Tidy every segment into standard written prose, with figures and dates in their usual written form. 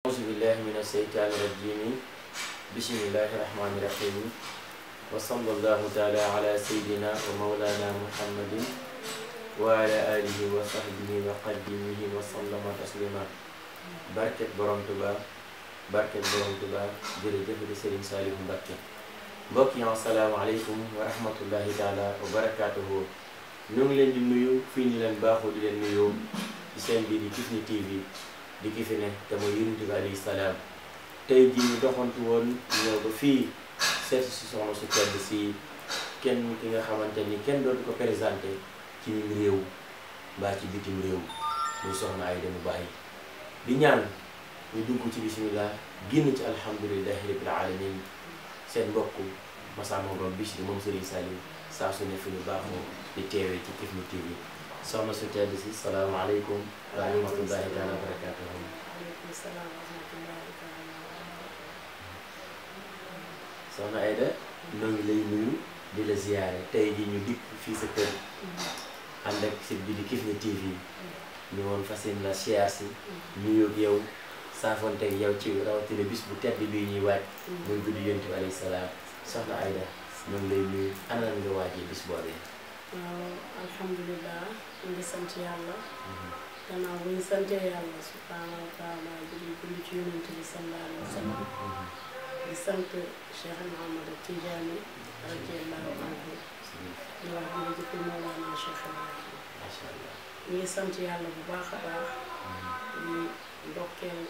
أعوذ بالله من الشيطان الرجيم بسم الله الرحمن الرحيم وصلى الله تعالى على سيدنا ومولانا محمد وعلى آله وصحبه وقدمه وسلم تسليما barket borom Tuba jërëjëf di Serigne Saliou Mbacké mbokk yi asalaamaaleykum wa rahmatullahi taala wa barakaatuhu ñu ngi leen di nuyu fii ñu leen baaxoo di leen nuyu ci seen bii di Kifne TV di ki fi ne te mooy Yonent bi alayhi salaam tey jii ñu doxantu woon ñëw ba fii seet si soxna su tedd si kenn ki nga xamante ni kenn dootu ko présenté ci ñun réew mbaa ci bitim réew muy soxna Aïda Mbaye di ñaan ñu dugg ci bismillah génn ci alhamdulillahi rabbil alamin seen mbokk Massamba Ngom Bichri moom Serigne Saliou saa su ne fi ñu baaxoo di teewee ci Kifne TV soxna su tedd si salaamaaleykum wa rahmatullahi taala wa barakatuhu. Waaleykum salaam wa rahmatullahi taala. soxna Aïda ñoo ngi lay nuyu di la ziyaare tey ji ñu dikk fii sa kër ànd ak site bi di Kifne TV ñu woon fas yéene la siyaar si nuyu ak yow saafonteeg yow ci rawatina bis bu tedd bii ñuy waaj muy guddi Yonent bi alayhi salaam soxna Aïda ñoo ngi lay nuyu ana lan nga waajee bis boobee. waaw alhamdulilah ñu ngi sant yàlla. gannaaw bu ñu santee yàlla subhaanahu wa taala julli ci Yonent bi sallallahu alayhi wa sallam di sant Cheikh Mouhamadou Tidiane radiyallahu anhu di wax jërëjëf Mawlana Cheikh Ibrahim. macha allah ñu ngi sant yàlla bu baax a baax di ndokkeel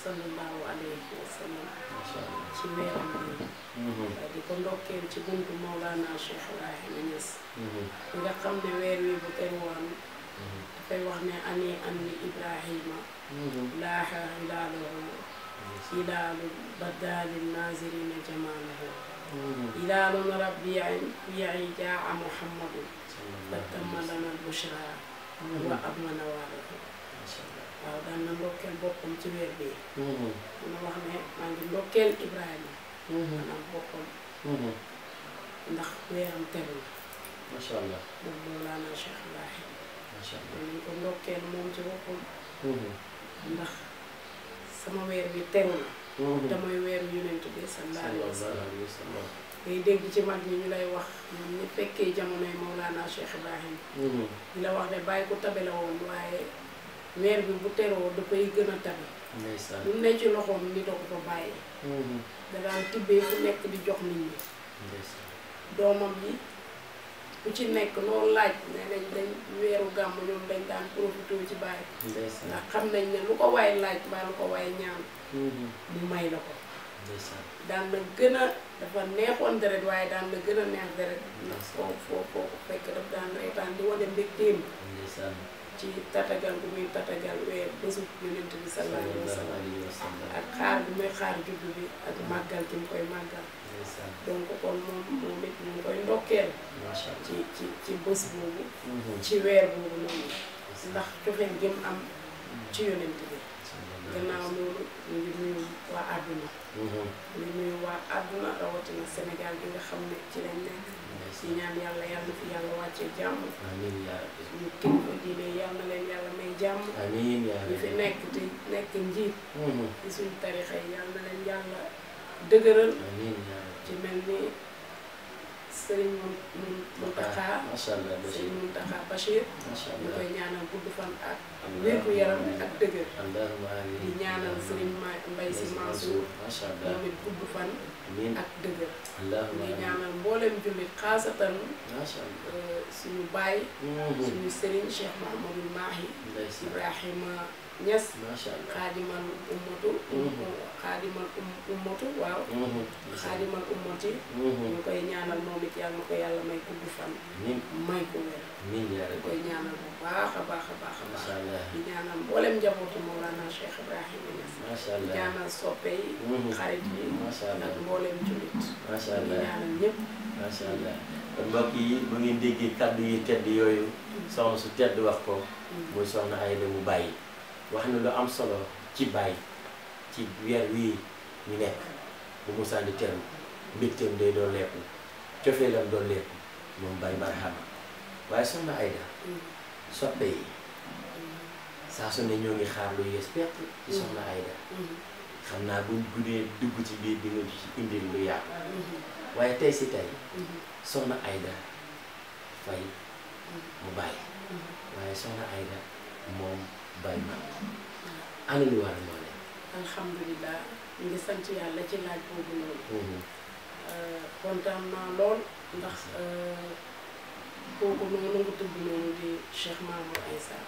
sallallahu alayhi wa sallam ci weeram bi di ko ndokkeel ci buntu Mawlana Cheikh Ibrahima Niass bi nga xam ne weer wi bu teru woon dafay wax ne ani Ibrahima laaxa hilaaluhu hilaalu badaalin naazirina jamaalahu hilaalun rabbi'i jaa Muhammadun fatamma lana al-bushra wa amana waarahu. waaw daan na ndokkeel boppam ci weer bi dina wax ne maa ngi ndokkeel Ibrahima maanaam boppam ndax weeram teru na macha allah moom Mawlana Cheikh Ibrahim macha allah nañ ko ndokkeel moom ci boppam ndax sama weer bi teru na te mooy weeru Yonent bi sallallahu alayhi wa sallam ngay dégg ci mag ñi ñu lay wax ñoom ñi fekkee jamonoy Mawlana Cheikh Ibrahim di la wax ne bàyyi ko tabe la woon waaye weer bi bu teroo dafay gën a tabe lu ne ci loxoom nit a ko fa bàyyi da daan tibbee fu nekk di jox nit ñi doomam yi ku ci nekk loolu laaj ne dañ weeru gàmm ñoom dañ daan profité ci bàyyi ndax xam nañ ne lu ko waay laaj mbaa lu ko waay ñaan mu may la ko daan na gën a dafa neexoon deret waaye daan na gën a neex deret ndax foo fekk daf daan reetaan di wane mbégteem ci tatagal bu muy tatagal weer bésu Yonent bi sallallahu alayhi wa sallam ak xaar bu muy xaar juddu bi ak màggal gi mu koy màggal donc kon moom it ñu ngi koy ndokkeel ci bés boobu ci weer boobu noonu ndax cofeel gi mu am ci Yonent bi gannaaw loolu ñu ngi nuyu waa àdduna ñu nuyu waa àdduna rawatina Sénégal bi nga xam ne ci lañ nekk ci ñaan yàlla yàlla fi yàlla wàccee jàmm ñu kilifa diine yàlla na leen yàlla may jàmm ñu fi nekk te nekk njiit ci suñu tarixa yi yàlla na leen yàlla dëgëral ci mel ni Sëriñ Muntaxa Sëriñ Muntaxa Bachir ñu koy ñaanal gudd fan ak wérgu yaram ak dëgër di ñaanal Sëriñ Mbay Si Mansour moom it gudd fan ak dëgër di ñaanal mboolem jullit xaasatan suñu baay suñu sëriñ Cheikh Mouhamadul Mahi Ibrahima Niass xaadimal ummatu waaw xaadimal ummati ñu koy ñaanal moom it yàlla na ko yàlla may gudd fan may ko wér ñu koy ñaanal bu baax a baax a baax a baax di ñaanal mboolem njabootu Mawlana Cheikh Ibrahima Niass di ñaanal soppe yi xarit yi ak mboolem jullit di ñaanal ñëpp macha allah kon mbokk yi bu ngeen déggee kàddu yi tedd yooyu soxna su tedd wax ko muy soxna Aïda Mbaye wax na lu am solo ci bàyyi ci weer wii ñu nekk bu musaan di teru mbégteem day doon lekku cofeelam doon lekku moom Baye Barhama waaye soxna Aïda soppe yi saa su ne ñoo ngi xaar lu yees peq ci soxna Aida xam naa buñ guddee dugg ci biir di nga ci indil lu yaatu waaye tey si tey soxna Aida Faye mu bàyyi waaye soxna Aida moom Baye Maam ana lu war loole alhamdulilah ñu ngi sant yàlla ci laaj boobu noonu kontaan naa lool ndax kooku noonu nga tudd noonu di Cheikh Mamour Aïssa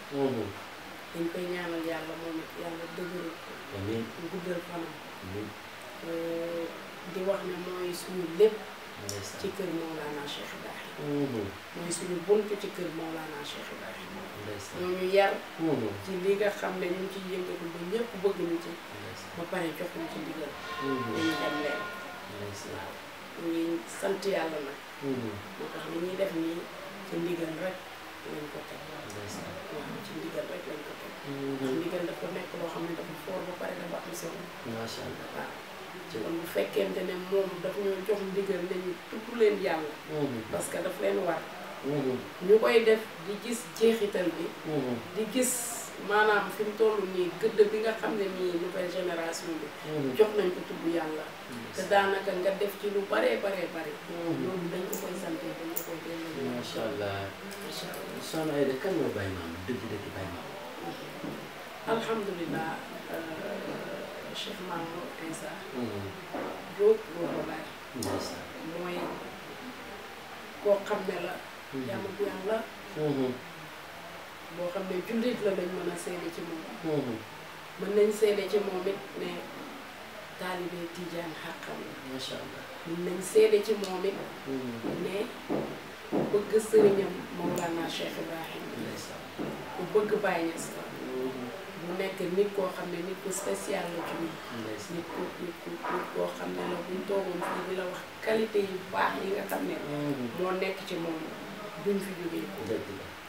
dañ koy ñaanal yàlla moom it yàlla dëgëral ko amiin guddal fanam di wax ne mooy suñu lépp ci kër Mawlana Cheikh Ibrahim mooy suñu buntu ci kër Mawlana Cheikh Ibrahim ñoo ñu yar ci li nga xam ne ñu ngi ciy yëngatu ba ñëpp bëgg ñu ci ba pare jox ñu ci ndigal dañu dem leen waaw ñu ngi sant yàlla nag moo tax li ñuy def nii ci ndigal rek lañ ko teg waaw ci ndigal rek lañ ko teg ndax ndigal dafa nekk loo xam ne dafa foor ba pare dafa am solo macha allah waaw ci kon bu fekkente ne moom dafa ñoo jox ndigal nañu tudd leen yàlla parce que daf leen war ñu koy def di gis jeexital bi di gis maanaam fi mu toll nii gëdd bi nga xam ne nii nouvelle génération bi jox nañ ko tudd yàlla te daanaka nga def ci lu baree baree bare loolu dañ ko koy sante dañ ko koy delloo macha allah soxna Aida kan mooy Baye Maam dëgg-dëgg Baye Maam alhamdulilah Cheikh Mamour Aïssa Diop loolu laay mooy koo xam ne la jaamu bu yàlla boo xam ne jullit la lañ mën a seede ci moom mën nañ seede ci moom it ne taalibe tijaan xàqam la macha allah mën nañ seede ci moom it ne bëgg sëriñam Mawlana Cheikh Ibrahim bu bëgg Baye Niass la mu nekk nit koo xam ne nit ku spécial la ci nit koo xam ne la buñ toogoon fii di la wax qualité yu baax yi nga xam ne moo nekk ci moom duñ fi jógee ko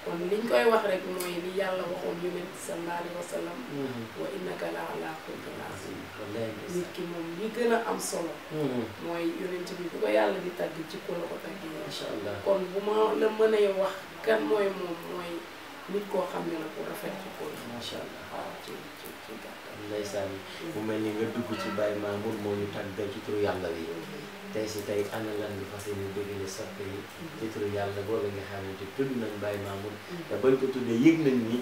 kon liñ koy wax rek mooy li yàlla waxoon yonent sallallahu alayhi wa sallam wa innaka la ala xuluqin azim nit ki moom li gën a am solo mooy yonent bi bu ko yàlla di tagg jikko la ko taggee incha allah kon bu ma la mënee wax kan mooy moom mooy nit koo xam ne la ko rafet ci ko macha allah waaw ci gàttal ndeysaan mu mel ni nga dugg ci Baye Mamour moo ñu tàggal ci turu yàlla wi tey si tey ana lan nga fas yéene bëggee soppe yi ci turu yàlla boobu nga xamante tudd nañ Baye Mamour te bañ ko tuddee yëg nañ ni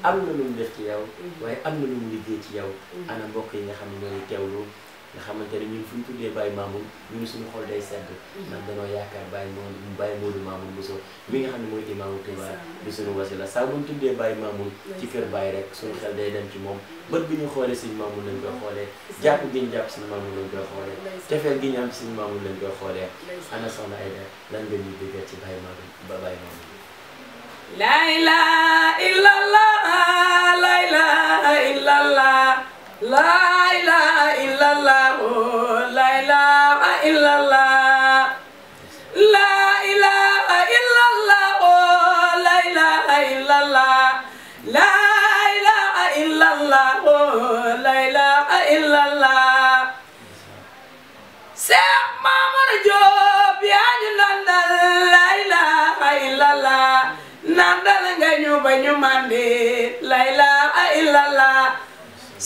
am na lu mu def ci yow waaye am na lu mu liggéey ci yow ana mbokk yi nga xam ne ñoo ngi teewlu nga xamante ne ñun fu ñu tuddee Baye Mamour ñun suñu xol day sedd ndax danoo yaakaar Baye Modou Mamour Bousso mi nga xam ne mooy imaamu Touba di suñu wasila saa bu ñu tuddee Baye Mamour ci kër Baye rek suñu xel day dem ci moom bët bi ñu xoolee suñu Mamour lañ koy xoolee jàpp gi ñu jàpp suñu Mamour lañ koy xoolee tefeel gi ñu am suñu Mamour lañ koy xoolee ana soxna Aida lan nga ñuy déggal ci Baye Mamour ba Baye Mamour la ilaha illallah la ilaha illallah la ilaha illallah la ilaha illallah la ilaha illallah la ilaha illallah la ilaha illallah la ilaha illallah Cheikh Mamour Diop yaa ñu nandal la ilaha illallah nandal nga ñu ba ñu mandi la ilaha illallah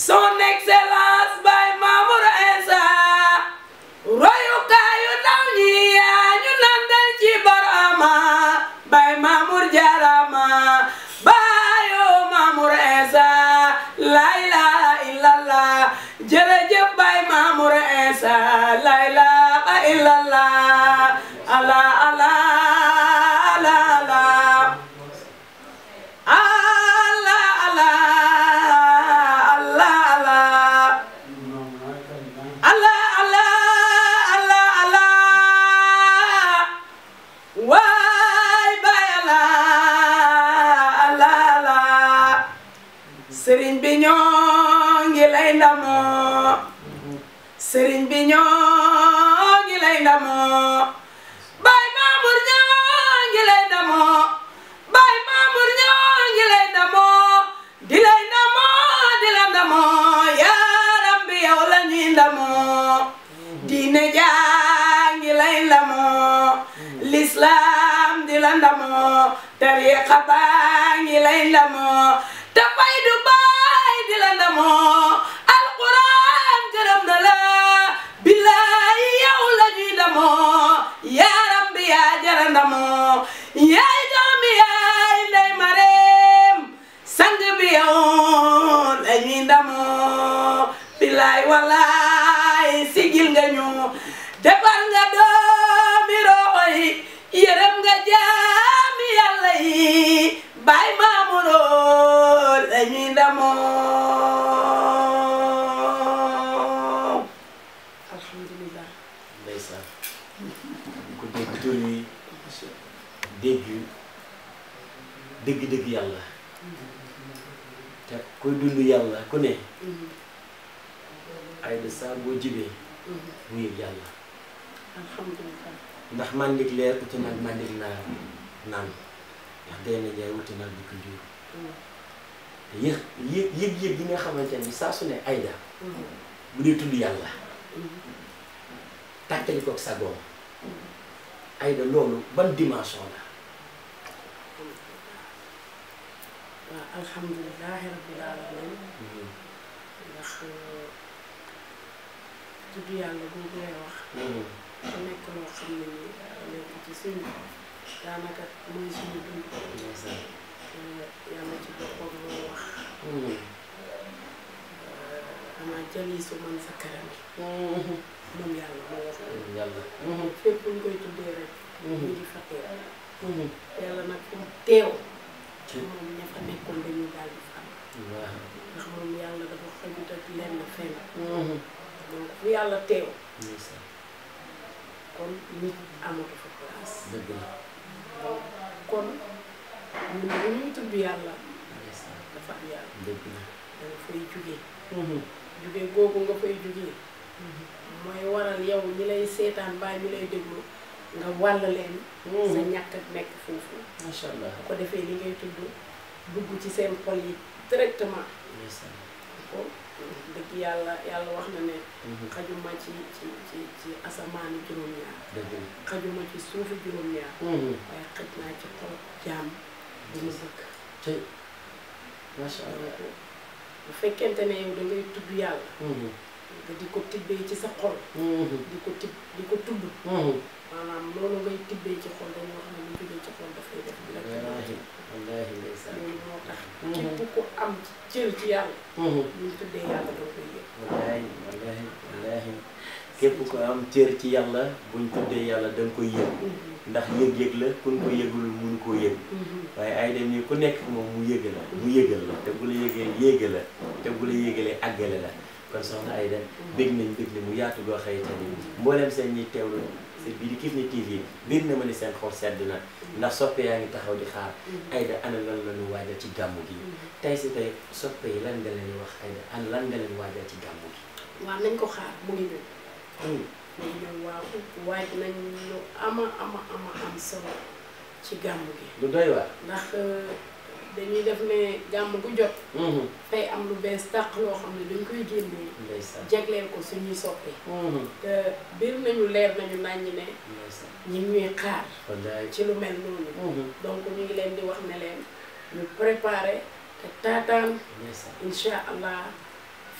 Son Excellence Baye Mamour Aïssa royukaayu ndaw ñi yaa ñu nandal ci barama Baye Mamour jarama Bayo Mamour Aïssa la ilaha illallah jërëjëf Baye Mamour Aïssa la ilaha illallah ala ala ala ala ala Sëriñ bi ñoo ngi lay ndamoo sëriñ bi ñoo ngi lay ndamoo Baye Mamour ñoo ngi lay ndamoo Baye Mamour ñoo ngi lay ndamoo di lay ndamoo di la ndamoo yaa Rabbi yow la ñuy ndamoo diine jaa ngi lay ndamoo l'islam di la ndamoo tariqa baa ngi lay ndamoo te faydu ba wallaay sigil nga ñu defal nga doomi roxo yi yërëm nga jaami yàlla yi Baay Maamuro dañuy ndamoo alhamdulilah ndeysaan ku dégg tur yi dégg dëgg-dëgg yàlla te kuy dund yàlla ku ne Aïda saa boo jibee mu yëg yàlla alhamdulilah ndax mandik leer uti nag mandik naa naan ndax day na njaay wuti nag di ko jur te yëg yi nga xamante ni saa su ne Aïda bu dee tudd yàlla tàkkali koog sagoom Aïda loolu ban dimension la waaw alhamdulilahi rabbil alamin ndax tudd yàlla boobu ngay wax su nekk loo xam ne ni nekk ci suñu daanaka mooy suñu dund yàlla ci boppam moo wax ama jalisu man sa karam moom yàlla moo wax yàlla fépp buñ koy tuddee rek ñu di fa teew yàlla nag fu mu teew moom ña fa nekkoon dañuy daal di fan ndax moom yàlla dafa xajut ak lenn fenn donc fu yàlla teew kon nit amatu fa place dëgg la donc kon ñun bu ñuy tudd yàlla dafa am yàlla dëgg la danga fay jugee jugee googu nga fay jugee mooy waral yow ñi lay seetaan baa ñi lay déglu nga wàll leen sa ñàkk ak nekk foofu macha allah bu ko defee li ngay tudd dugg ci seen xol yi directement ko dëgg yàlla wax na ne xajuma ci asamaani juróom-ñaar xajuma ci suufu juróom-ñaar waaye xaj naa ci xol jaam bu ma bëgg tey macha allah bu fekkente ne yow da ngay tudd yàlla nga di ko tibbee ci sa xol di ko tudd maanaam loolu ngay tibbee ci xol dañu wax ne lu jógee ci xol dafay def wallaahi ndeysaan loolu moo tax képp ku am cër ci yàlla ñu tuddee yàlla doo koy yëg wallaahi képp ku am cër ci yàlla buñ tuddee yàlla da nga koy yëg ndax yëg-yëg la kun ko yëgul mënu koo yëg waaye Aïda nii ku nekk moom mu yëgal la te bu la yëgee yéega la te bu la yégalee àggale la kon soxna Aïda bég nañ mu yaatu goo xëyta ni mboolem seen ñi teewlu bii di Kifne TV biir na ma ni seen xol sedd na ndax soppe yaa ngi taxaw di xaar Aïda ana lan la ñu waajal ci gàmmu gi tey si tey soppe yi lan nga leen wax Aïda ana lan nga leen waajal ci gàmmu gi waaw nañ ko xaar mu ngi ñëw nañ ñëw waaw waaj nañ lu ama am solo ci gàmmu gi lu doy waar ndax dañuy def ne gàmm gu jot fay am lu bees tàq loo xam ne dañ koy génnee jagleel ko suñuy soppe te biir nañu leer nañu nàññi ne ñi ñuy xaar ci lu mel noonu donc ñu ngi leen di wax ne leen ñu préparé te taataan incha allah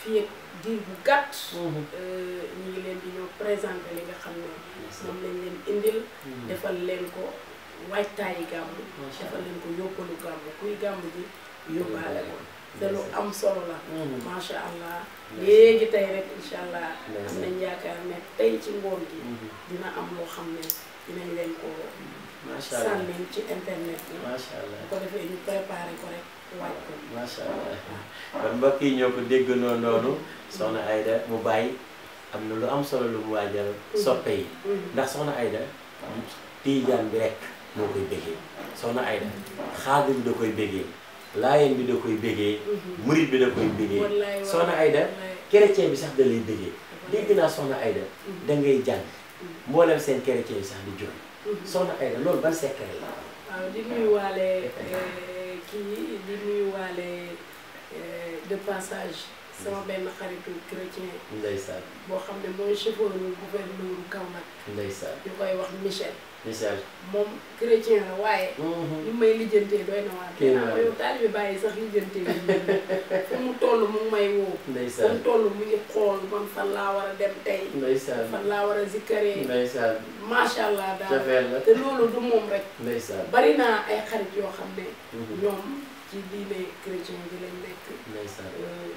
fii ak diir bu gàtt ñu ngi leen di ñëw présenté li nga xam ne moom lañ leen indil defal leen ko waajtaayi gàmmu defal leen ko yóbbalu gàmmu kuy gàmmu ji yóbbaale ko te lu am solo la macha allah léegi tey rek incha allah am nañ yaakaar ne tey ci ngoon gi dina am loo xam ne dinañ leen ko sànni ci internet bi macha allah bu ko defee ñu préparé ko rek waaj ko macha allah kon mbokk yi ñoo ko déggandoo noonu soxna Aïda mu bàyyi am na lu am solo lu mu waajal soppe yi ndax soxna Aïda tiijaan bi rek moo koy bégee soxna Aïda xaadir bi da koy bégee laayeen bi da koy bégee murit bi da koy bégee soxna Aïda chrétien bi sax da lay bégee dégg naa soxna Aïda da ngay jàng mboolem seen chrétien yi sax di jóg soxna Aïda loolu ban secret la waaw di nuyuwaale kii di nuyuwaale de passage sama benn xaritu chrétien ndeysaan boo xam ne mooy chauffeur gouverneur Kaolack ndeysaan ñu koy wax Michel moom chrétien la waaye ñu may lijjantee doy na waar naa yow taalibe bàyyi sax lijjantee fu mu toll mu may woo fu mu toll mu ngi xool man fan laa war a dem tey fan laa war a zikkaree macha allah daal te loolu du moom rek bari naa ay xarit yoo xam ne ñoom ci ci diine chrétien bi lañ nekk. ndeysaan.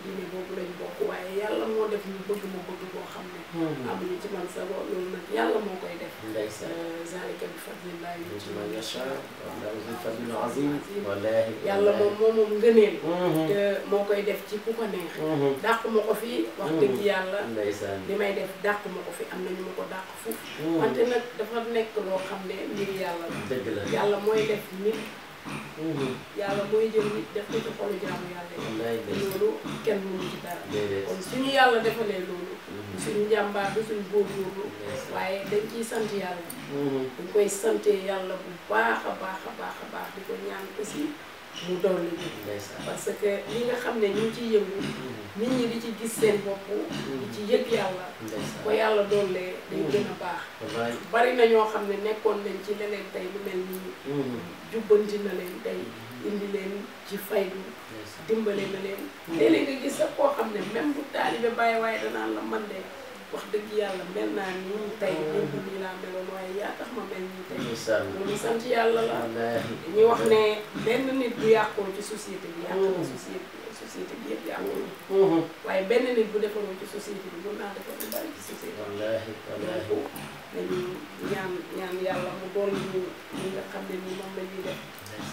diine boobu lañ bokk waaye yàlla moo def ñu bëgg ma bëgg boo xam ne. amuñu ci man sa loolu nag yàlla moo koy def. ndeysaan. zalika bi fadlillahi yu'tiihi man yashaa' wallaahu zul fadlil aziim. wallaahi. yàlla moom ngëneel. te moo koy def ci ku ko neex. dàq ma ko fi wax dëgg yàlla. ndeysaan. li may def dàq ma ko fi am na ñu ma ko dàq fuuf. wante nag dafa nekk loo xam ne mbir yàlla la. dëgg la. yàlla mooy def nit. yàlla mooy jël nit def ko ci xolu jaamu yàlla yi. wallaay loolu kenn mënu ci dara. déedéet. kon suñu yàlla defalee loolu. suñu njàmbaar du suñu góorgóorlu. waaye dañ ciy sant yàlla. dañ koy sante yàlla bu baax a baax a baax a baax di ko ñaan aussi mu dolli ñu. parce que li nga xam ne ñu ngi ciy yëngu. nit ñi di ci gis seen bopp. di ci yëg yàlla. ko yàlla dollee day gën a baax. bari na ñoo xam ne nekkoon nañ ci leneen tey lu mel nii. jubbanti na leen tey indi leen ci faydu dimbale na leen. léeg-léeg nga gis sax koo xam ne même bu taalibe bàyyi waaye danaan la man de wax dëgg yàlla mel naa nii tey démb nii laa meloon waaye yaa tax ma mel nii tey. loolu sant yàlla la. dañuy wax ne benn nit bu yàqoo ci société bi yàq na société bi yëpp yàqoo na. waaye benn nit bu defaroo ci société bi mën naa defar lu bari ci société bi. donc dañuy ñaan yàlla mu doon ñu ñi nga xam ne nii moom la ñuy def.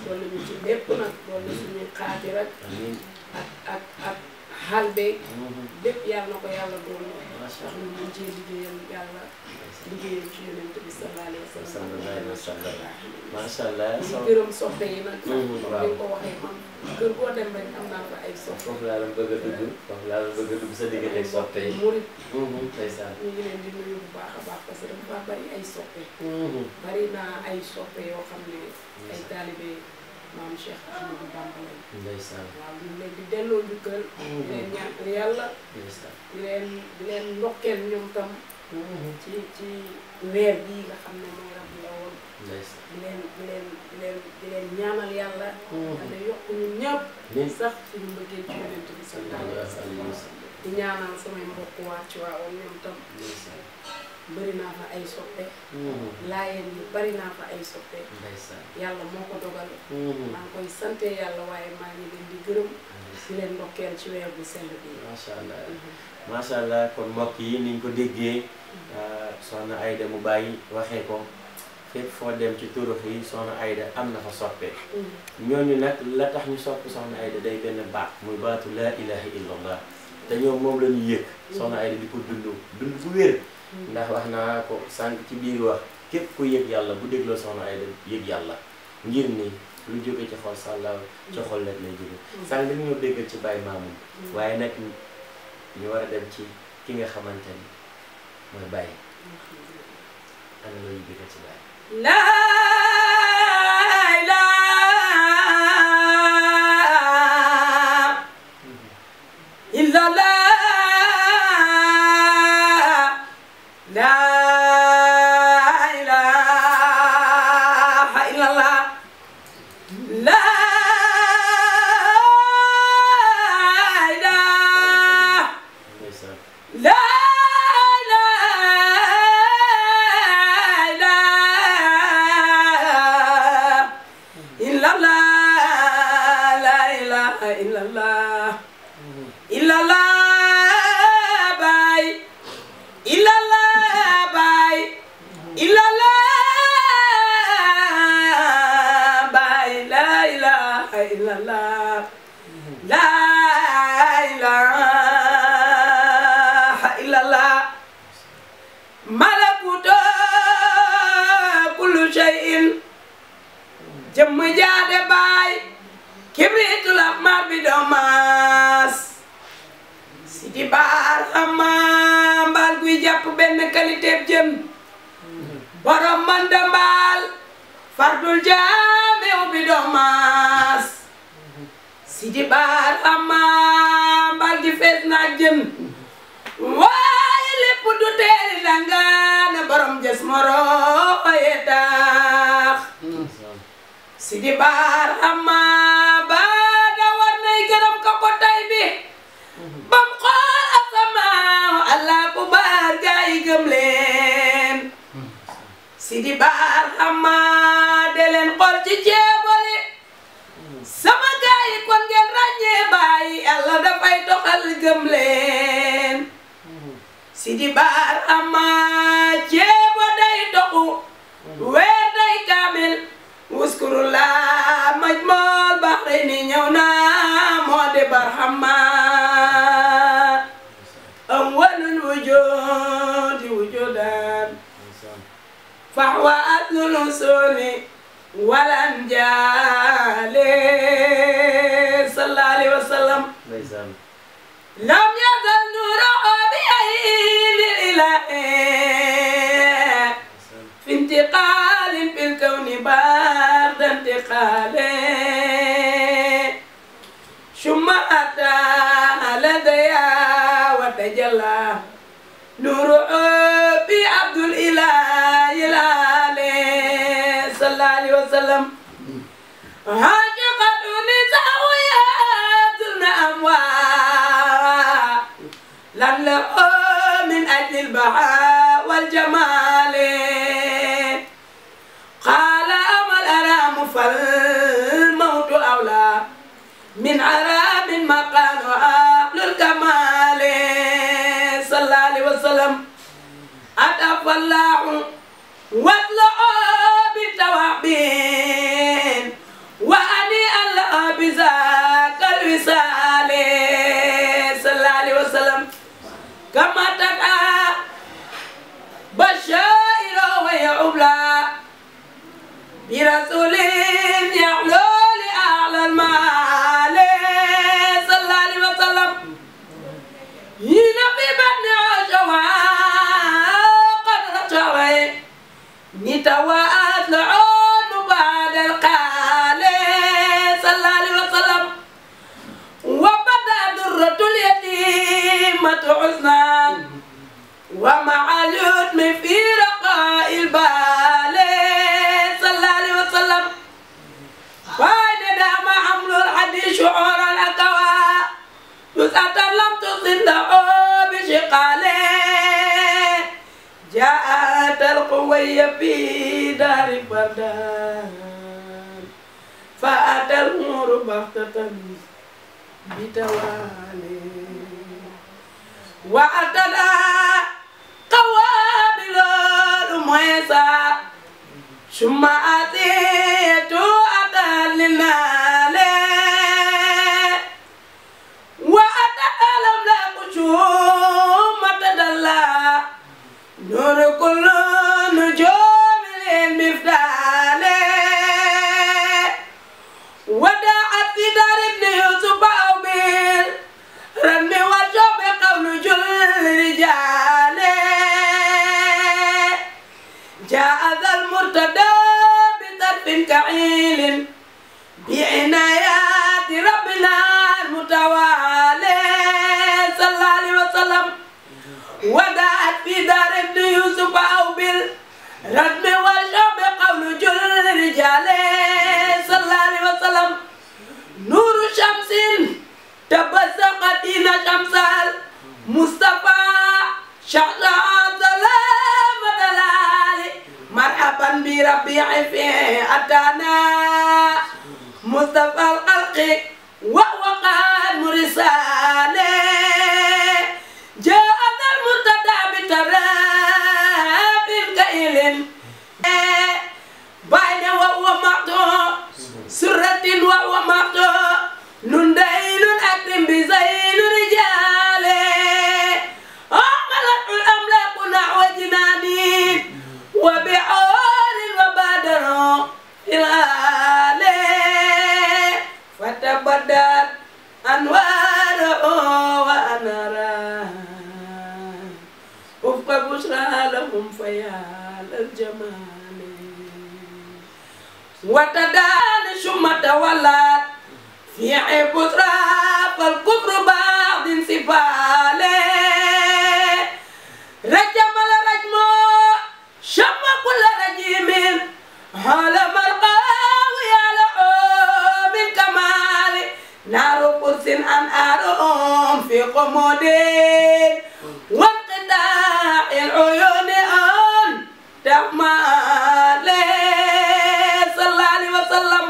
doole ñu ci lépp nag doole suñuy xaati rek. ak xaal beeg. lépp yàlla na ko yàlla doon ndax ñu ngi ciy liggéeyal yàlla liggéeyal ci yonent bi sallallahu alayhi wa sallam. macha allah. di gërëm soppe yi nag. waaw ni nga ko waxee man kër boo dem rek am naa fa ay soppe. foofu laa doon bëgg a dugg foofu laa doon bëgg a dugg sa diggante ak soppe yi. murit. ndeysaan. ñu ngi leen di nuyu bu baax a baax parce que dafa bari ay soppe. bari naa ay soppe yoo xam ne ay taalibe maam Cheikh Ahmadou Bamba lañ. ndeysaan. waaw ñu leen di delloo njukkal. di leen ñaan yàlla. ndeysaan. di leen ndokkeel ñoom tam. ci weer bii nga xam ne mooy rab la woon. ndeysaan. di leen ñaanal yàlla. yàlla yokk ñun ñëpp. sax suñu mbëggee ci yonent bi sallallahu alayhi wa sallam. di ñaanal samay mbokk waa ci waawoon ñoom tam. bëri naa fa ay soppe. laayeen yi bëri naa fa ay soppe. yàlla moo ko dogal. maa ngi koy sante yàlla waaye maa ngi leen di gërëm. di leen ndokkeel ci weer bu sell bi. macha allah macha allah kon mbokk yi niñ ko déggee. soxna Aida mu bàyyi waxee ko fépp foo dem ci turux yi soxna Aida am na fa soppe. ñooñu nag la tax ñu sopp soxna Aida day benn baat muy baatu laa ilaha illallah te ñoom moom la ñu yëg. soxna Aida di ko dund bu wér. ndax wax naa ko sànq ci biir wax képp ku yëg yàlla bu dégloo soxna Aida yëg yàlla ngir ni lu jóge ci xol sàllaaw ci xol lekk lay jóge. sànq dañu ñoo déggal ci Baye Mamoun waaye nag ñu war a dem ci ki nga xamante ni mooy Baye ana loo ñu déggal ci Baye. laa ilaaha illallah. jëmm jaade baay kibritul ahmar bi doomaas si di baar xama mbaal guy jàpp benn qualité jën borom manda mbaal fardul jaamiw bi doomaas si di baar xama mbaal gi fees naa jën waaye lépp du teeri dangaana borom jës moro ye daax si di baar amma baada war nay gërëm ka ko tay bi bam xool asamaaw allah ku baar gaa yi gëm leen si di baar amma de leen xool ci ceeboli sama gaa yi baar ama ceebo day doxu weer day kaamil uskurullah majmal baxrayni ñëw na moo di barhama awwalul wujudi wujudan fahwa aslul usuli walan jaale sallallahu alayhi wa sallam lam yazal nuruhu bi aynil ilahi fi intiqalin fil kawni ba'da intiqali summa ata ladaya wa tajalla nuruhu bi abdul ilahi sallallahu alayhi wa sallam haqiqatu nisawiyatul amwa lan la min ajli al-baha wal jamal qala amal aram fal maut awla min aram maqal ahlul kamal sallallahu alayhi wa sallam atafallahu واطلعوا بالتوابين وأني الله بذاك الوصال صلى الله عليه وسلم كما تدعى بشائر ويعبلا برسول يعلو لأعلى المال صلى الله عليه وسلم هنا في بطن عجوة قد رجعي نتوات لعون بعد القال صلى الله عليه وسلم وبدا درة اليتيمة حزنا ومع اليتم في رقاء البال صلى الله عليه وسلم فايد دام حمل الحديث شعورا الأكوى جزءة لم تصل له بشقاله جاءت القوية في دار بردان فأتى الأمور بغتة بتوالي وأتنا قوابل الميسى ثم أتيت أتى للنال وأتى الأملاك شوم تدلى نور كل نجوم المفدال ودعت في دار ابن يوسف أو بالرم والجوب قول جل الرجال جاء ذا المرتدى بطرف كعيل بعنايات ربنا المتوالي صلى الله عليه وسلم ودعت في دار ابن يوسف أو بالردم والشوب قول جل الرجال صلى الله عليه وسلم نور شمس تبسقت إلى شمس المصطفى شعشع ظلام دلال مرحبا بربيع فيه أتانا مصطفى الخلق وهو قاد مرساله جاء ذا المرتدى بتراب كئيل بين وهو مقطوع سرة وهو مقطوع ننديل أكرم بزين رجال أعملت الأملاك نحو جنانين وبعار وبادر إلى فتبدت أنواره وأناره وفق بشرى لهم فيا الجمال وتدان ثم تولت في بشرى فالكفر بعض انسفاله رجم الرجم شم كل رجيم حال مرقاوي على من كمال نار قدس أنهارهم في قمود وانقطاع العيون أن تحمل صلى الله عليه وسلم.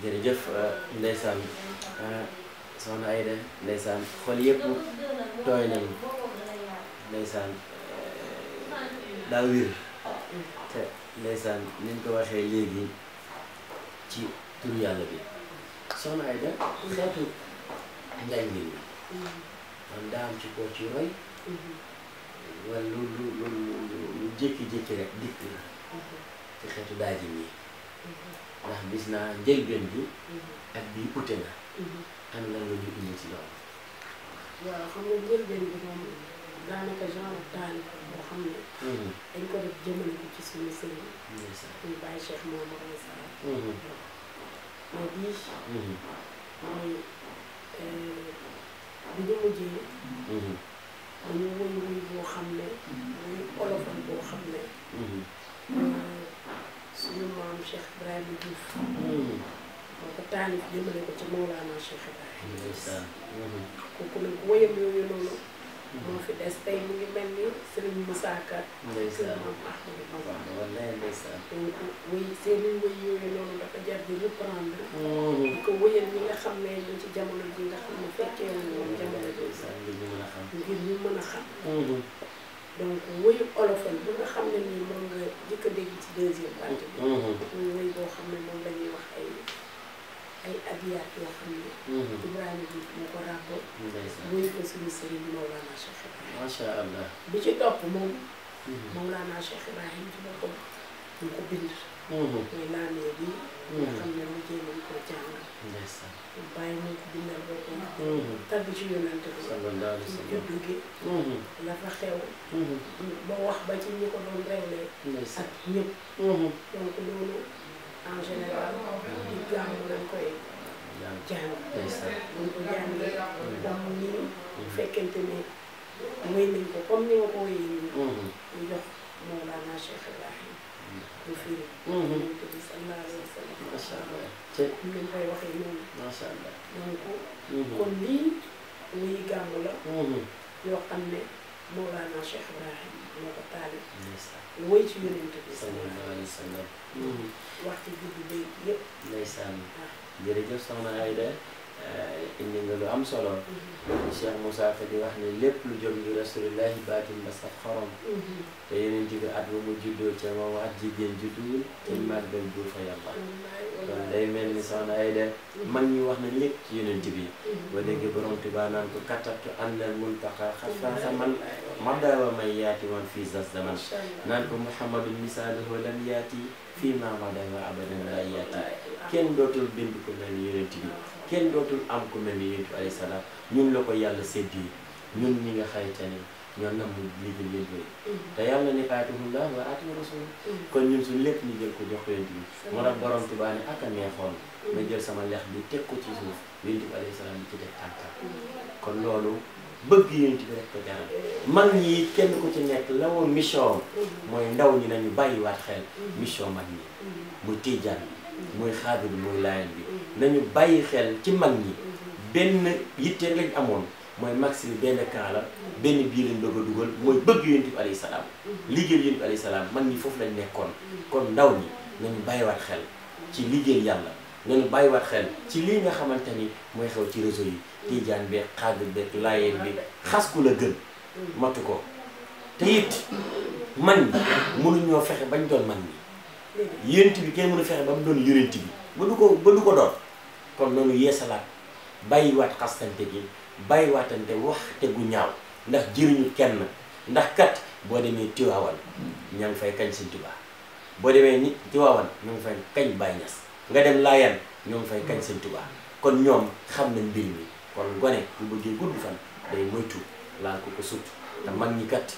jërëjëf ndeysaan soxna Aida ndeysaan xol yëpp tooy nañu ndeysaan daa wér te ndeysaan ni ñu ko waxee léegi ci turu yàlla bi soxna Aida xeetu njàng mi man daa am ci koo ci roy wala lu jékki-jékki rek dikk la ci xeetu daajin yi ndax gis naa njëlbeen bi ak bii ute na am lan la ñu indi ci loolu. waaw xam nga njëlbeen bi moom daanaka genre taalif boo xam ne dañ ko def jëmale ko ci suñu sëriñ ñu bàyyi Cheikh Mouhamadou Moussa mais bii mooy bi ñu mujjee dañu woy boo xam ne muy olofal boo xam ne suñu maam Cheikh Ibrahima Diouf moo ko taalif jëmale ko ci Mawlana Cheikh Ibrahima kooku nag woyam yooyu noonu moo fi des tey mu ngi mel ni Serigne Moussa Ka ndeysaan maam Ahmadou Bamba wallaay ndeysaan donc woy seeni woy yooyu noonu dafa jar di reprendre di ko woyal ñi nga xam ne ñu ci jamono ji nga xam ne fekkee wuñu woon jamono ji ngir ñu mën a xam ngir ñu mën a xam donc woyu olofal bu nga xam ne nii moom nga jëkk a dégg ci deuxième partie bi muy woy boo xam ne moom la ñuy wax ay abiyaat yoo xam ne Ibrahima Diouf moo ko ràbbo woy ko suñu sëriñ Mawlana Cheikh Ibrahima macha allah bi ci topp moom Mawlana Cheikh Ibrahima ci boppam ñu ko bind mooy laamee bi nga xam ne mujjee nañ koo jàng bàyyi moo ko bindal boppam tagg ci yonante bi ci juddu gi la fa xew ba wax ba ci ñi ko doon rewlee ak ñëpp donc loolu en général di gàmmu lañ koy jàng buñ ko jàngee comme nii fekkente ne wéy nañ ko comme ni nga ko wéyee nii ñu jox Mawlana Cheikh Ibrahima bu firi yonent bi sallallahu alayhi wa sallam macha allah ñu leen koy waxee noonu macha allah donc kon lii wuy gàmmu la yoo xam ne Mawlana Cheikh Ibrahima moo ko taalif woy ci yonent bi sallallahu alayhi wa sallam wax ci juddu béy yëpp ndeysaan jërëjëf soxna Aida indi nga lu am solo Cheikh Moussa Ka di wax ne lépp lu jóg ngi rasulillahi baatin ba sax xorom te yeneen ci at bu mu juddoo ca moom at jigéen judduwul te màggal bu fa yàlla kon day mel ni soxna Aida mag ñi wax na lépp ci yonent bi ba léegi borom Tuubaa naan ko kattabtu annal muntaqa xafaasa man madawa may yaati man fii zas zaman naan ko Muhammadun misaaluhu lam yaati fii ma madawa abadan la yaati kenn dootul bind ko mel ni yonent bi kenn dootul am ku mel ni yonent bi alayhi salaam ñun la ko yàlla séddee ñun ñi nga xayta ni ñoo nam liggéey leen koy te yàlla ne aatihullah wa aati rasul kon ñun suñ lépp ñu jël ko jox ko yonent bi moo tax borom Tuubaa ne ak a neexoon ma jël sama lex bi teg ko ci suuf yonent bi alayhi salaam bi ci teg tànkam kon loolu bëgg yonent bi rek ko jaral mag ñi kenn ku ci nekk la woon mission mooy ndaw ñi nañu bàyyiwaat xel mission mag ñi muy tijaan bi muy xaadir bi muy laayeen bi nañu bàyyi xel ci mag ñi benn yitte lañ amoon mooy max bi benn camp la benn bii lañ bëgg a dugal mooy bëgg yonent bi alayhi salaam liggéey yonent bi alayhi salaam mag ñi foofu lañ nekkoon kon ndaw ñi nañu bàyyiwaat xel ci liggéey yàlla nañu bàyyiwaat xel ci lii nga xamante ni mooy xew ci réseau yi tijaan beeg xaadir beeg laayeen bi xas ku la gën matu ko te it man ñi mënuñoo fexe bañ doon man ñi yonent bi kenn mënu fexe ba mu doon yonent bi ba du ko doon kon noonu yeesalaat bàyyiwaat xastante gi bàyyiwaatante wax te gu ñaaw ndax jëriñu kenn ndax kat boo demee Tiwaawan ña ngi fay kañ Sëñ Tuubaa boo demee ni Tiwaawan ña ngi fay kañ Baay Ñas nga dem Laayeen ñoo ngi fay kañ Sëñ Tuubaa kon ñoom xam nañ mbir mi kon gone bu bëggee gudd fan day moytu laal ko sut te mag ñi kat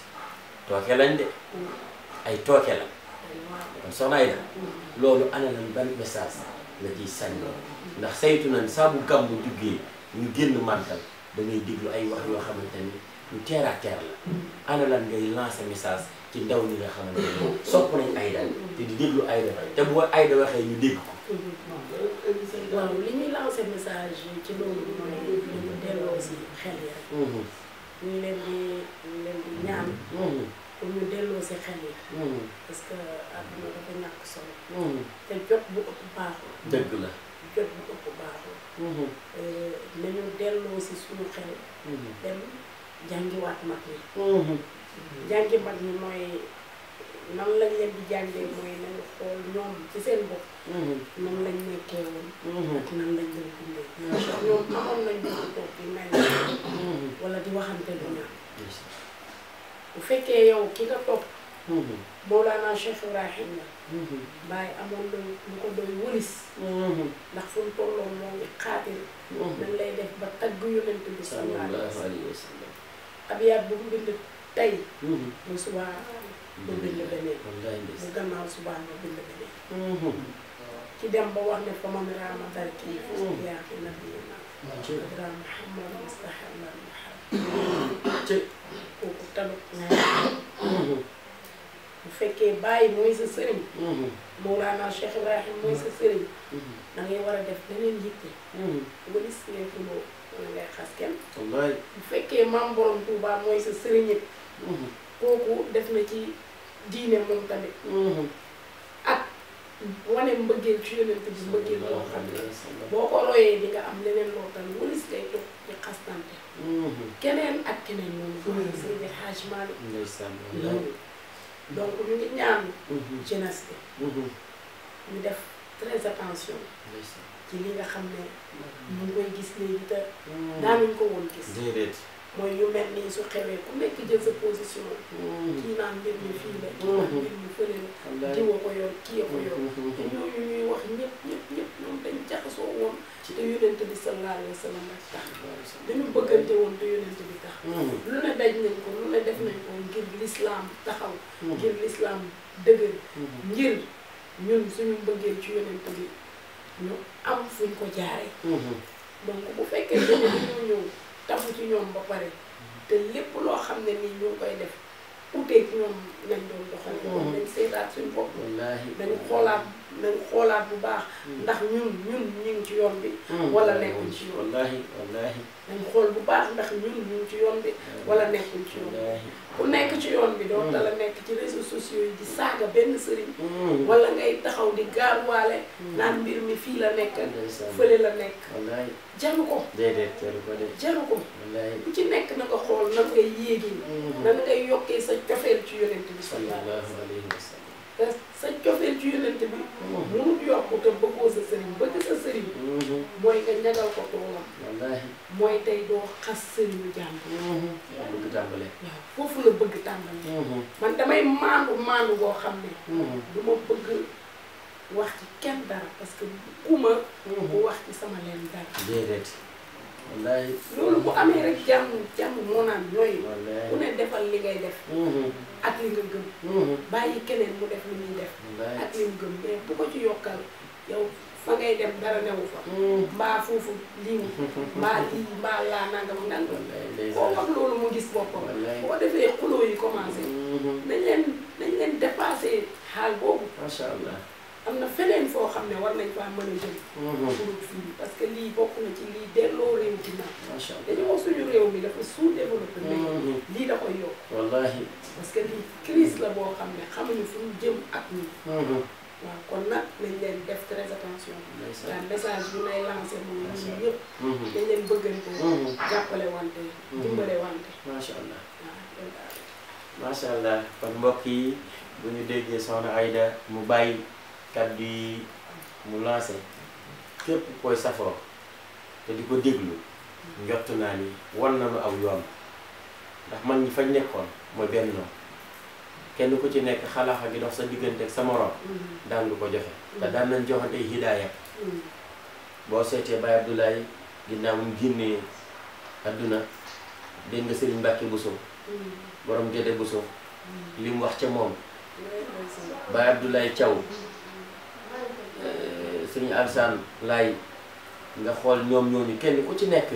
tooke lañ de ay tooke la kon soxna Aida loolu ana lan ban message la ciy sañ loolu ndax saytu nañ saa bu gàmmu duggee ñu génn màggal da ngay déglu ay wax yoo xamante ni lu terre à terre la ana lan ngay lancer message ci ndaw ñi nga xamante ni sopp nañ Aida te di déglu Aida te bu Aida waxee ñu dégg ko. waaw li ñuy lancer message ci loolu mooy ñu delloo si xel yi rek. ñu leen di ñaan. pour ñu delloo si xel yi. parce que àdduna dafa ñàkk solo. te jot bu ëpp baaxul. dëgg la. jot bu ëpp baaxul. nañu delloo si suñu xel. dem jàngiwaat mag ñi. jàngi mag ñi mooy nan lañ leen di jàngee mooy nañu xool ñoom ci seen bopp. nan lañ nekkee woon. ak nan lañ leen dundee. ñoom amoon nañ bëgg toog di mel wala di waxante lu ñaan. bu fekkee yow ki nga topp. Mawlana Cheikh Ibrahim la. Baay amoon na lu ko doy wëlis. ndax fu mu tolloo moo ngi xaatir. nan lay def ba tagg yonent bi sallallahu alayhi wa sallam. abiyaat bu mu bind tey. bu subaa mu bind beneen. bu gannaaw subaa mu bind beneen. ci dem ba wax ne fa man raama darkii fi yaa fi nabiyina adra Muhammad mustahalla muhammad kooku tamit bu fekkee bàyyi mooy sa sëriñ. Mawlana Cheikh Ibrahim mooy sa sëriñ. da ngay war a def leneen yitte. walis ngay xuloo wala ngay xas kenn. bu fekkee maam borom Touba mooy sa sëriñ it. kooku def na ci diine moom tamit. ak wane mbëggeel ci yonent bi mbëggeel boo xam ne boo ko royee di nga am leneen loo tam walis ngay toog di xastante. keneen ak keneen moom bu ñu Seydi Hadj Malick loolu donc ñu ngi ñaan jeunesse bi ñu def très attention ci li nga xam ne ñu ngi koy gis léegi te daanuñ ko woon gis mooy yu mel nii su xewee ku nekk jël sa position kii naan mbir mi fii la kii naan mbir mi fële la diwa ko yor kii ko yor te ñooñu ñuy wax ñëpp ñoom dañ jaxasoo woon te yonent bi sallallahu alayhi wa sallam rek tax dañu bëggante woon te yonent bi tax lu ne daj nañ ko lu ne def nañ ko ngir l'islam taxaw ngir l'islam dëgër ngir ñun suñu mbëggeel ci yonent bi ñu am fuñ ko jaaree donc bu fekkee dañoo ñëw tafu ci ñoom ba pare te lépp loo xam ne nii ñu ngi koy def uteeg ñoom lañ doon doxale kon dañ seetaat suñu bopp dañ xoolaat bu baax ndax ñun ñu ngi ci yoon bi wala nekkuñ ci yoon dañ xool bu baax ndax ñun ñu ngi ci yoon bi wala nekkuñ ci yoon bi ku nekk ci yoon bi doo tala nekk ci réseaux sociaux yi di saaga benn sëriñ wala ngay taxaw di gaaruwaale naan mbir mi fii la nekk fële la nekk jaru ko jaru ko ku ci nekk na nga xool nan ngay yéegi nan ngay yokkee sa cofeel ci yonent bi sallallahu alayhi wa sallam sa cofeel ci yonent bi mënut yokk te bëggoo sa sëriñ bëgg sa sëriñ mooy nga ñagal ko toolam mooy tey doo xas sëriñu jàmbur bëgg tàmbale waaw foofu la bëgg tàmbale man damay maandu boo xam ne du ma bëgg wax ci kenn dara parce que kuma bu wax ci sama leen dara déedéet wallahi loolu bu amee rek jàmm moo naan ñooy ku ne defal li ngay def ak li nga gëm bàyyi keneen mu def li muy def ak li mu gëm mais bu ko ci yokkal yow fa ngay dem dara newu fa mbaa foofu lii mbaa lii mbaa laa nangam nangam koo wax loolu mu gis boppam boo defee xuloo yi commencé nañ leen dépassé xaal boobu macha allah am na feneen foo xam ne war nañ faa mën a jëm pour fii parce que lii bokk na ci lii delloo réew ginnaaw dañu wax suñu réew mi dafa sous-développé mais lii da koy yokk wallahi parce que lii crise la boo xam ne xamuñu fu ñu jëm ak ñun waaw kon nag nañ leen def très attention la message bi nay lancé moom ñun ñëpp dañ leen bëggante jàppale wante dimbale wante macha allah waaw macha allah kon mbokk yi bu ñu déggee soxna Aida mu bàyyi kàddu yi mu lancé képp koy safoo te di ko déglu njott naa ni wan nañu aw yoon ndax man ñi fañ nekkoon mooy benn noonu kenn ku ci nekk xalaaxa gi dox sa diggante ak sa morom daan lu ko joxe te daan nañ joxante ay hidaaya boo seetee Baye Abdoulaye ginnaaw mu génnee adduna dégg nga Serigne Mbacke Bousso borom Gédé Bousso li mu wax ca moom Baye Abdoulaye Thiaw Serigne Alsane Laye nga xool ñoom ñooñu kenn ku ci nekk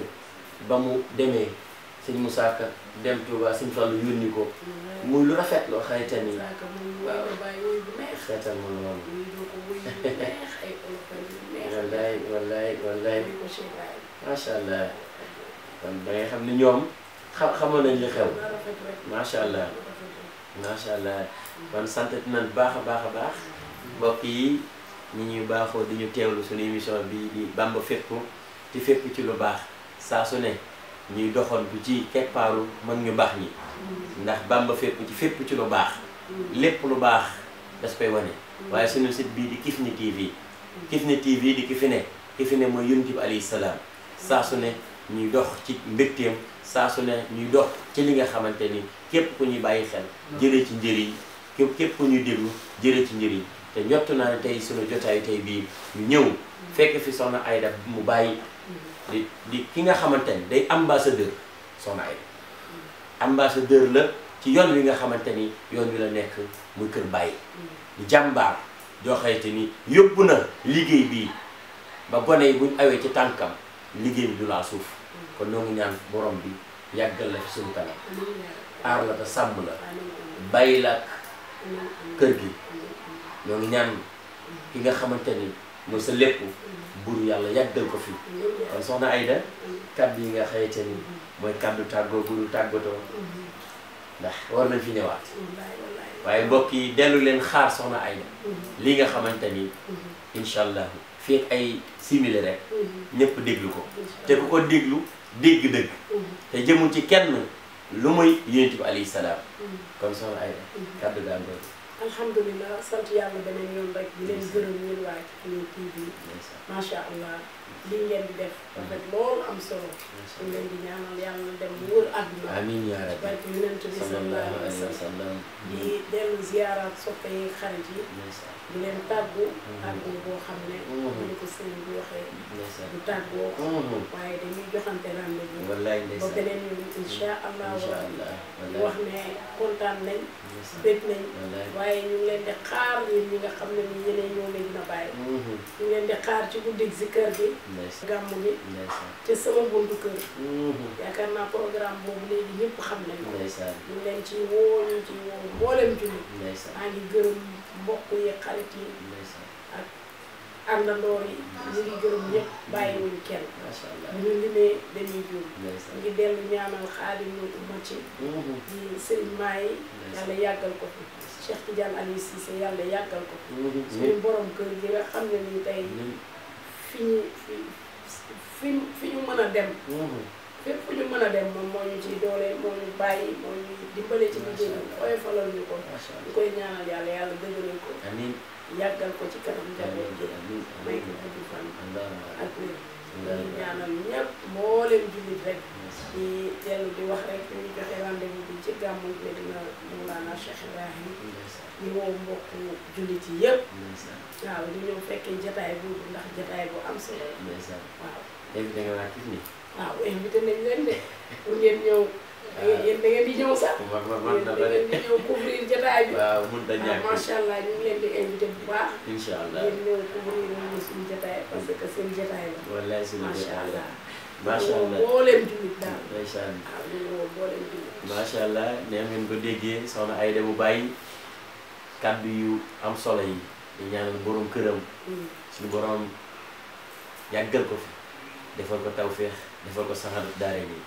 ba mu demee sëñ Moussa Ka dem Touba sëñ Fallu yónni ko muy lu rafet loo xayta ni waaw xeetal ma noonu wallaay macha allah kon da ngay xam ni ñoom xamoon nañ li xew macha allah macha allah kon sant nañ baax a baax mbokk yi ñi ñuy baaxoo di ñu teewlu suñu émission bi di Bamba fépp ci fépp ci lu baax saa su ne ñuy doxantu ci keppaaru mag ñu baax ñi ndax Bamba fépp ci lu baax lépp lu baax das koy wane waaye suñu site bii di Kifne TV Kifne TV di ki fi ne mooy Yonent bi alayhi salaam saa su ne ñuy dox ci mbégteem saa su ne ñuy dox ci li nga xamante ni képp ku ñuy bàyyi xel jëlee ci njëriñ képp ku ñuy déglu jëlee ci njëriñ te ñott naa ne tey sunu jotaayu tey bii ñu ñëw fekk fi soxna Aida mu bàyyi di ki nga xamante ni day ambassadeur soxna Aida ambassadeur la ci yoon wi nga xamante ni yoon wi la nekk muy kër bàyyi di jàmbaar joo xamante ni yóbbu na liggéey bii ba gone yi buñ awee ci tànkam liggéey bi du laa suuf kon ñoo ngi ñaan borom bi yàggal la fi suñu kanam aar la te sàmm la bàyyi la ak kër gi ñoo ngi ñaan ki nga xamante ni mooy sa lépp buur yàlla yàggal ko fi kon soxna Aida kaddu yi nga xamante ni mooy kaddu tàggoo bu dul tàggatoo ndax war nañ fi ñëwaat waaye mbokk yi dellu leen xaar soxna Aida lii nga xamante ni incha allah fii ak ay simili rek ñëpp déglu ko te ku ko déglu dégg dëgg te jëmul ci kenn lu muy Yonent bi alayhi salaam kon soxna Aida kaddu gaa ngoon alhamdulilah sant yàlla beneen yoon rek di leen gërëm ñun waa Kifne TV macha allah lii ngeen di def rafet loolu am solo ñu leen di ñaanal yàlla na dem wër àdduna amiin yaa rabbi barke Yonent bi sallallahu alayhi wa sallam di dellu ziyaaraat soppe yi xarit yi di leen tàggu tàggu boo xam ne ñu ko sëñ bi waxee du tàggoo waaye dañuy joxante rendez-vous ba beneen yoon insha allah di wax ne kontaan nañ bég nañ waaye ñu ngi leen di xaar yéen ñi nga xam ne ni yeneen ñoo leen dina bàyyi ñu ngi leen di xaar ci guddi si kër gi gàmmu gi ci sama buntu kër yaakaar naa programme boobu léegi ñëpp xam nañ ko ñu ngi leen ci woo ñu ci woo mboolem jullit maa ngi gërëm mbokk yi xarit yi ak àndandoor yi ñu ngi gërëm ñëpp bàyyiwuñ kenn ñu limee dañuy jur ñu ngi dellu ñaanal Xaadimu Umma ci di sëriñ Maay yàlla yàggal ko fi Cheikh Tidiane Aliou Cissé yàlla yàggal ko fi suñu borom kër gi nga xam ne nii tey fi ñu mën a dem fépp fu ñu mën a dem moom moo ñu ciy doole moo ñu bàyyi moo ñu dimbale ci liggéey bi ooy falal ñu ko ñu koy ñaanal yàlla yàlla dëgëral ko yàggal ko ci kanam njaboot gi may ko gudd fan ak wér ñu ñaanal ñëpp mbooleem jullit rek di dellu di wax rek ñu joxe rendez-vous bi ci gàmmu Medina Mawlana Cheikh Ibrahim ñu woo mbokku jullit yi yëpp waaw di ñëw fekkee jataay boobu ndax jataay bu am solo waaw waaw invité nañ leen de pour ngeen ñëw yéen da ngeen di ñëw sax yéen da ngeen di ñëw couvrir jotaay bi waaw mun da ñàkk macha allah ñu ngi leen di invité bu baax incha allah ngeen ñëw couvrir ñu suñu jotaay parce que seen jotaay la wallaay suñu macha allah macha allah mbooleem jullit daal ndeysaan waaw ñu ngi woo mbooleem jullit macha allah nee ngeen ko déggee soxna Aida bu bàyyi kaddu yu am solo yi di ñaanal borom këram suñu borom yàggal ko fi defal ko tawféex defal ko saxar daare nii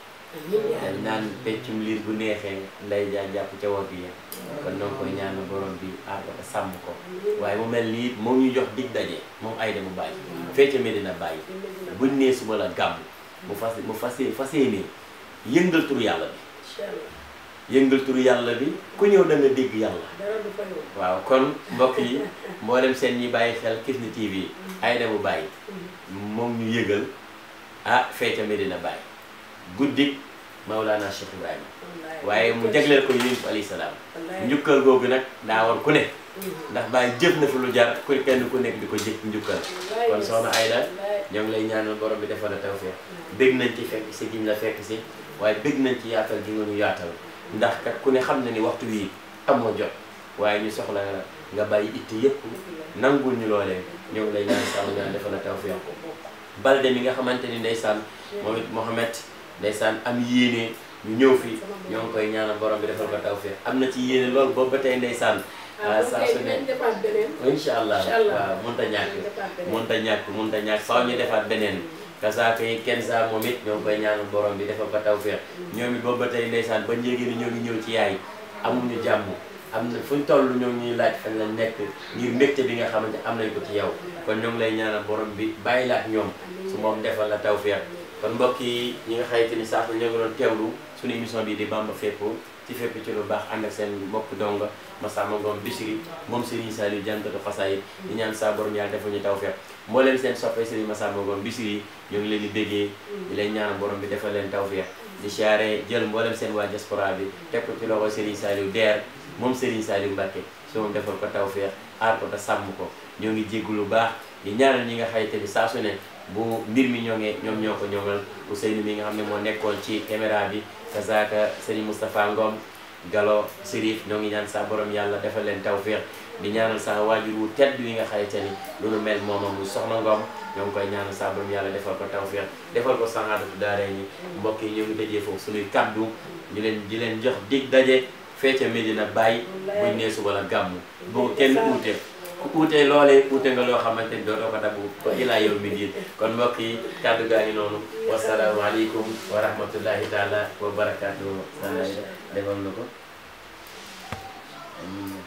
dañ naan peccum liir bu neexee nday jaa jàpp ca wagg ya kon noonu koy ñaan borom bi aar ko te sàmm ko waaye mu mel nii moom ñu jox dig daje moom Aida mu bàyyi fee ca Medina Baye buñ nee suba la gàmm mu fas yéene yëngal turu yàlla bi yëngal turu yàlla bi ku ñëw da nga dégg yàlla waaw kon mbokk yi mboolem seen ñi bàyyi xel Kifne TV Aida bu bàyyi moom ñu yëgal fee ca Medina Baye guddik Mawlana Cheikh Ibrahima waaye mu jagleel ko Yonent bi alayhi salaam njukkal googu nag daa war ku ne ndax Baye jëf na fi lu jar ku kenn ku nekk di ko jëf njukkal kon soxna Aida ñoo ngi lay ñaanal borom bi defal la tawfeex bég nañ ci fekk si giñ la fekk si waaye bég nañ ci yaatal gi nga ñu yaatal ndax kat ku ne xam na ni waxtu wi amoo jot waaye ñu soxla nga bàyyi itti yëpp nangul ñu loolee ñoo ngi lay ñaan sàmm ñaan defal la tawfeex Balde mi nga xamante ni ndeysaan moom it Mohamed ndeysaan am yéene ñu ñëw fi ñoo ngi koy ñaanal borom bi defal ko tawfeex am na ci yéene loolu boobu ba tey ndeysaan saa su ne incha allah waaw mënta ñàkk faaw ñu defaat beneen kasaaka yi kenn saa moom it ñoo ngi koy ñaanal borom bi defal ko tawfeex ñoom it boobu ba tey ndeysaan ba njëgee ni ñoo ngi ñëw ci yaay amuñu jàmm am na fu ñu toll ñoo ngi ñuy laaj fan la nekk ngir mbégte bi nga xamante am nañ ko ci yow kon ñoo ngi lay ñaanal borom bi bàyyi la ak ñoom su moom defal la tawfeex kon mbokk yi ñi nga xayte ni saa su ñoo ngi doon teewlu suñu émission bi di Bamba Fépp ci fépp ci lu baax ànd ak seen mbokk donga Massamba Ngom Bichri moom Serigne Saliou jànkatu xasaayid di ñaan saa borom yàlla defal ñu tawfeex mbooleem seen soppee Serigne Massamba Ngom Bichri ñoo ngi leen di béggee di leen ñaanal borom bi defal leen tawfeex di siyaare jël mbooleem seen waa diaspora bi teg ko ci loxo Serigne Saliou deer moom Serigne Saliou Mbacké su moom defal ko tawfeex aar ko te sàmm ko ñoo ngi jéggu lu baax di ñaanal ñi nga xayte ni saa su ne bu mbir mi ñoŋee ñoom ñoo ko ñoŋal Ousseynou mi nga xam ne moo nekkoon ci caméra bi kazaka Serigne Moustapha Ngom Galo Sérif ñoo ngi ñaan sa borom yàlla defal leen tawféex di ñaanal sa waajur wu tedd wi nga xayte ni lu nu mel moomam muy Soxna Ngom ñoo ngi koy ñaanal sa borom yàlla defal ko tawféex defal ko saxaadatu daaree ñi mbokk yi ñoo ngi dajee foofu suñuy kaddu di leen jox dig daje fee ca Medina Baye buñ nee suba la gàmmu boo kenn uute ku uute loolee uute nga loo xamante ni dootoo ko dabu ba ilaa yow mi diin kon mbokk yi kaddu gaa ngi noonu wasalaamaaleykum wa rahmatullahi taala wa barakaatu defal na ko amiin